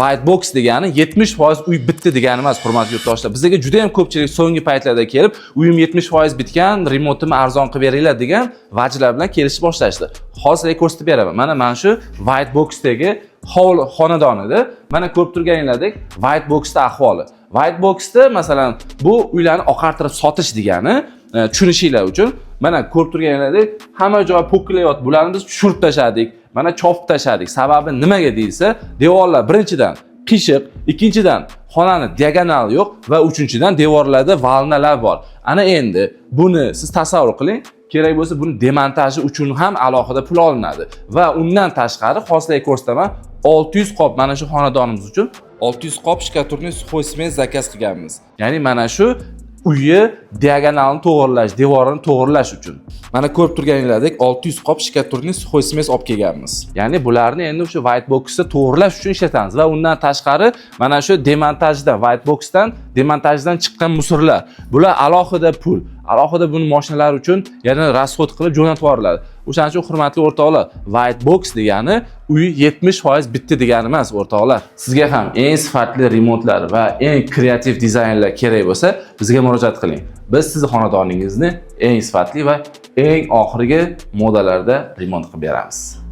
White box degani 70% uy bitdi degani emas, hurmatli yurtdoshlar. Bizga juda ham ko'pchilik so'nggi paytlarda kelib, "Uyim 70% bitgan, remontimni arzon qilib beringlar" degan vajlar bilan kelishib boshlashdi. Hozir sizlarga ko'rsatib beraman. Mana shu white boxdagi hovli xonadonida mana ko'rib turganinglardek white boxda ahvoli. White boxda, masalan, bu uylarni oqartirib sotish degani, tushunishinglar uchun mana ko'rib turganinglardek hamma joy po'killayapti. Bularni biz tushirib tashladik. Mana chopib tashladik. Sababi nimaga deyilsa, devorlar birinchidan qiyshiq, ikkinchidan xonani diagonal yo'q va uchinchidan devorlarda волна lar bor. Ana endi buni siz tasavvur qiling, kerak bo'lsa buni demontaji uchun ham alohida pul olinadi. Va undan tashqari hozir sizlarga ko'rsataman, 600 qop mana shu xonadonimiz uchun 600 qop штукатурный сухой смесь заказ qilganmiz. Ya'ni mana shu uyi diagonalini to'g'irlash, devorini to'g'irlash uchun. Mana ko'rib turganinglardek 600 qop штукатурный сухой смесь olib kelganmiz. Ya'ni bularni endi o'sha white boxda to'g'irlash uchun ishlatamiz va undan tashqari mana shu demontajdan, white boxdan demontajdan chiqqan мусор lar. Bular alohida pul. Alohida buni mashinalar uchun yana расход qilib jo'natib yuboriladi. O'shaning uchun, hurmatli o'rtoqlar, white box degani uy 70% bitdi degani emas, o'rtoqlar. Sizga ham eng sifatli remontlar va eng kreativ dizaynlar kerak bo'lsa, bizga murojaat qiling. Biz sizni xonadoningizni eng sifatli va eng oxirgi modalarda remont qilib beramiz.